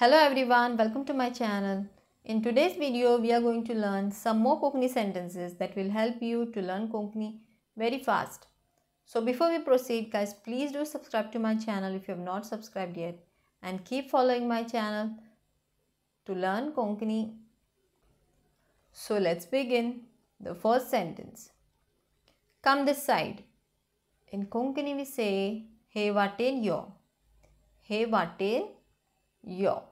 Hello everyone, welcome to my channel. In today's video, we are going to learn some more Konkani sentences that will help you to learn Konkani very fast. So before we proceed guys, please do subscribe to my channel if you have not subscribed yet and keep following my channel to learn Konkani. So let's begin. The first sentence. Come this side. In Konkani we say, He vaten yo. He vaten yo.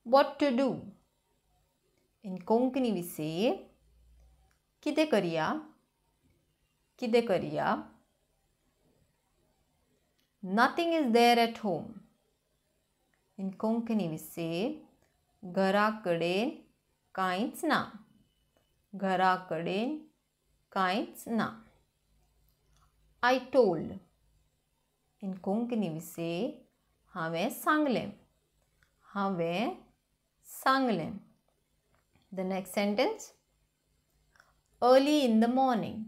What to do? In Konkani we say, Kide kariya? Kide kariya? Nothing is there at home. In Konkani we say, Ghara kaden कांयच ना. घरा कडेन कांयच ना. I told. In Konkani we say, हांवें सांगलें. हांवें सांगलें. The next sentence. Early in the morning.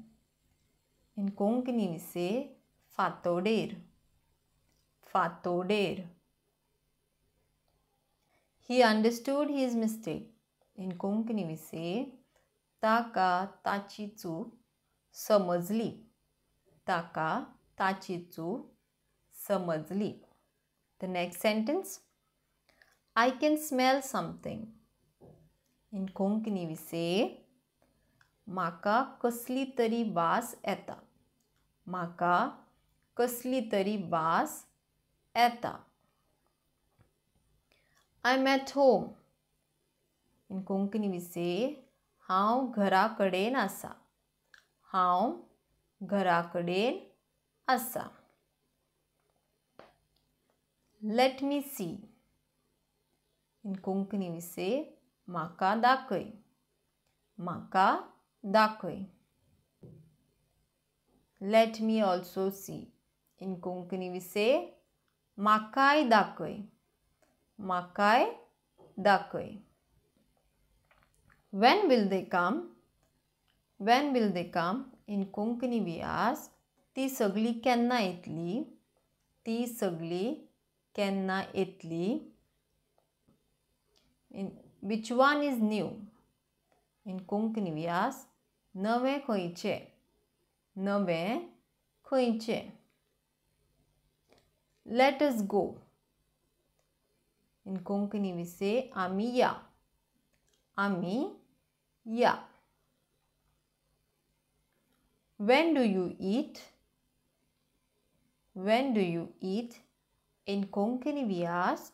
In Konkani we say, फातोडेर. फातोडेर. He understood his mistake. In Konkani we say, ताका ताची चूक समजली. ताका ताची चूक समजली. The next sentence. I can smell something. In Konkani we say, म्हाका कसली तरी वास येता. म्हाका कसली तरी वास येता. I'm at home. In Konkani we say, हांव घरा कडेन आसा. हांव घरा कडेन आसा. Let me see. In Konkani we say, म्हाका दाखय. म्हाका दाखय. Let me also see. In Konkani we say, म्हाकाय दाखय. म्हाकाय दाखय. When will they come? When will they come? In Konkani we ask, ती सगळी केन्ना येतली? ती सगळी केन्ना येतली? In which one is new? In Konkani we ask, नवें खंयचें? नवें खंयचें? Let us go. In Konkani we say, आमी या. आमी या. When do you eat? When do you eat? In Konkani we ask,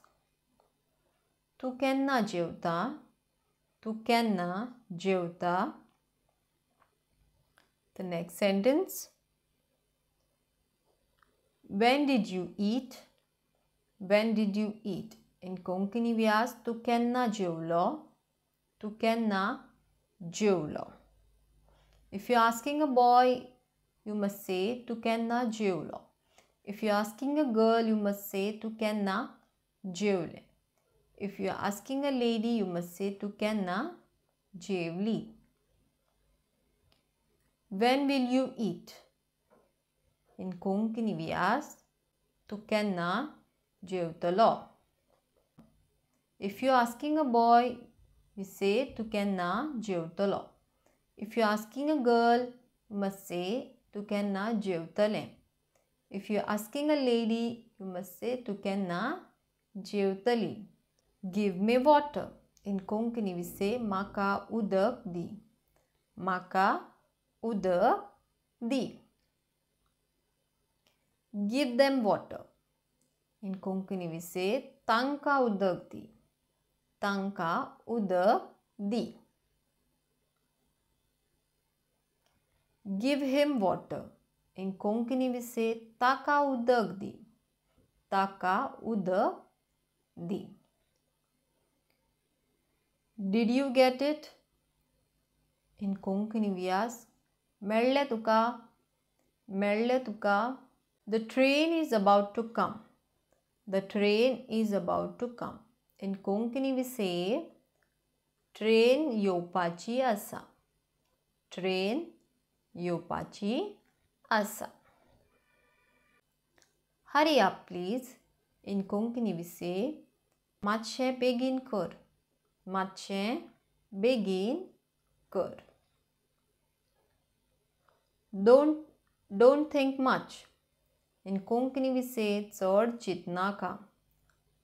तूं केन्ना जेवता? तूं केन्ना जेवता? The next sentence. When did you eat? When did you eat? In Konkani we ask, तूं केन्ना जेवलो? तूं केन्ना जेवलो? If you are asking a boy, you must say, तूं केन्ना जेवलो? If you are asking a girl, you must say, तूं केन्ना जेवलें? If you are asking a lady, you must say, तूं केन्ना जेवली? When will you eat? In Konkani we ask, तूं केन्ना जेवतलो? If you are asking a boy, we say, तूं केन्ना जेवतलो? If you are asking a girl, you must say, तूं केन्ना जेवतलें? If you are asking a lady, you must say, तूं केन्ना जेवतली? Give me water. In Konkani we say, म्हाका उदक दी. म्हाका उदक दी. Give them water. In Konkani we say, तांकां उदक दी. तांकां उदक दी. Give him water. In Konkani we say, ताका उदक दी. ताका उदक दी. Did you get it? In Konkani we ask, मेळ्ळें तुका? मेळ्ळें तुका? The train is about to come. The train is about to come. In Konkani we say, train येवपाची आसा. ट्रेन येवपाची आसा. Hurry up please. In Konkani we say, मातशें बेगीन कर. मातशें बेगीन कर. Don't think much. In Konkani we say चड चिंतनाका.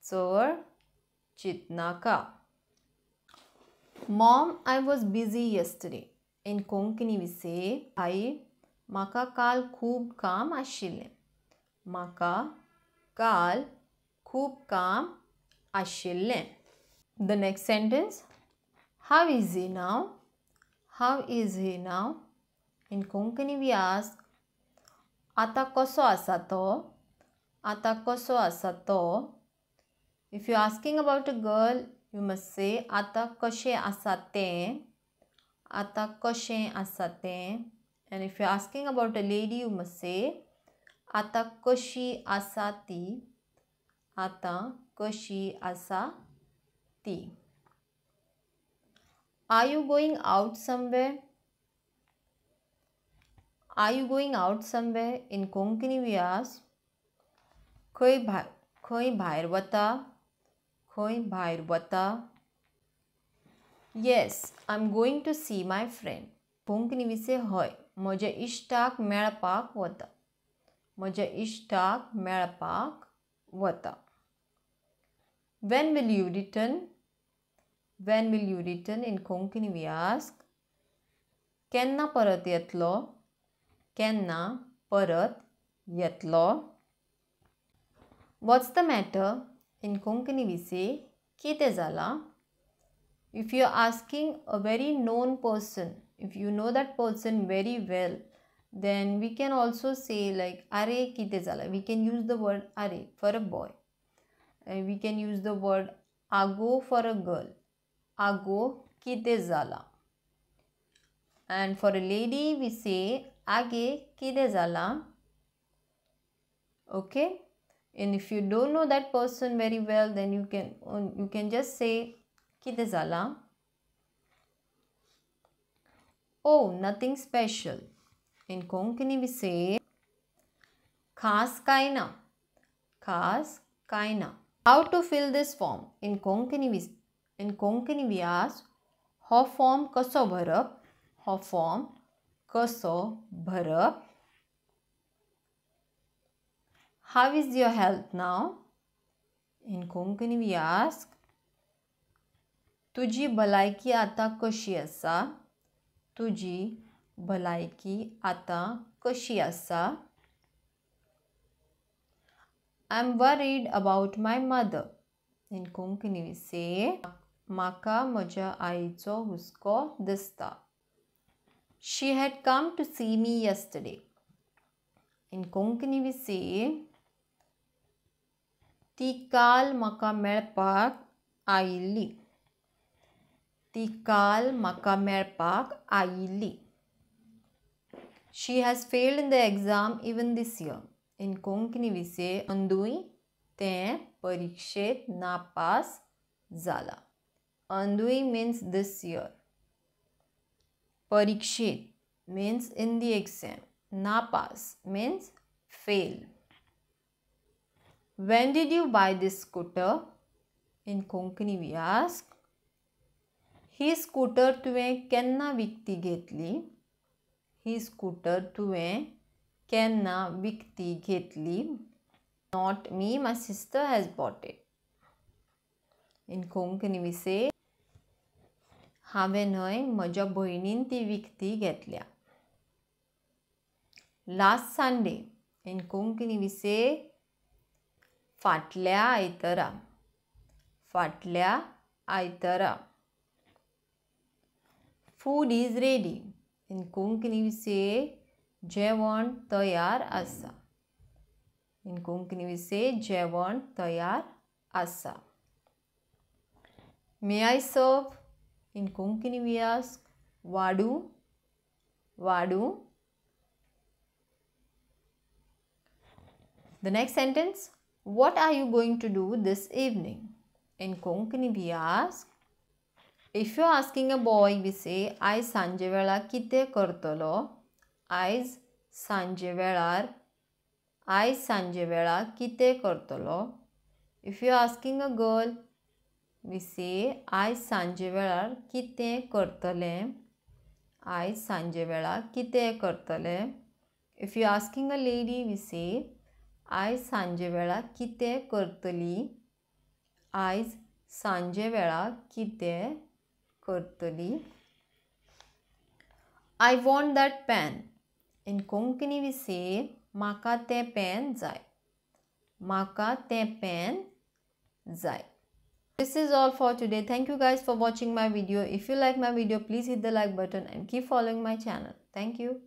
चड चिंतनाका. Mom, I was busy yesterday. In Konkani we say आई म्हाका काल खूब काम आशिल्लें. म्हाका काल खूब काम आशिल्लें. The next sentence, how is he now? How is he now? In Konkani we ask आतां कसो आसा तो? आतां कसो आसा तो? If you asking about a girl you must say आतां कशें आसा तें. आतां कशें आसा तें. And if you asking about a lady you must say आतां कशी आसा ती. आतां कशी आसा ती. Are you going out somewhere? Are you going out somewhere? In Konkani we ask खंय भायर वता? खंय भायर वता? Yes, I am going to see my friend. Konkani we say हय, म्हज्या इश्टाक मेळपाक वता. म्हज्या इश्टाक मेळपाक वता. When will you return? When will you return? In Konkani we ask केन्ना परत येतलो? केन्ना परत येतलो? What's the matter? In Konkani we say कितें जालां? If you are asking a very known person, if you know that person very well, then we can also say like अरे कितें जालां. We can use the word अरे for a boy. We can use the word आगो for a girl. आगो कितें जालां. And for a lady we say आगे कितें जालां. Okay, and if you don't know that person very well, then you can just say कितें जालां. Oh, nothing special. In Konkani we say खास कांय ना. खास कांय ना. How to fill this form? In Konkani we ask हो form कसो भरप? हो फॉर्म कसो भरप? How is your health now? In Konkani we ask तुजी भलायकी आतां कशी आसा? तुजी भलायकी आतां कशी आसा? I am worried about my mother. In Konkani we say म्हाका म्हज्या आईचो हुस्को दिसता. She had come to see me yesterday. In Konkani we say ती काल म्हाका मेळपाक आयिल्ली. ती काल म्हाका मेळपाक आयिल्ली. She has failed in the exam even this year. In Konkani we say अंदूय तें परिक्षेंत नापास जाला. अंदूय means this year. परिक्षेंत means in the exam. नापास means fail. When did you buy this scooter? In Konkani we ask he scooter तुवें केन्ना विकती घेतली? ही स्कूटर तुवें केन्ना विकती घेतली? Not me, my sister has bought it. In Konkani we say हांवें न्हय, म्हज्या भयणीन ती विकती घेतल्या. Last Sunday. In Konkani we say फाटल्या आयतारा. फाटल्या आयतारा. Food is ready. In Konkani we say जेवण तयार आसा. In Konkani we say जेवण तयार आसा. May I serve? In Konkani we ask वाडू. वाडू. The next sentence, what are you going to do this evening? In Konkani we ask, if you are asking a boy we say आयज सांजे वेळार कितें करतलो? आयज सांजे वेळार, आयज सांजे वेळार कितें करतलो? If you are asking a girl, We say आयज सांजे वेळार कितें करतलें. आयज सांजे वेळार कितें करतलें. If you asking a lady, we say आयज सांजे वेळार कितें करतली. आयज सांजे वेळार कितें करतली. I want that pen. In Konkani we say म्हाका तें पेन जाय. म्हाका तें पेन जाय. This is all for today. Thank you guys for watching my video. If you like my video, please hit the like button and keep following my channel. Thank you.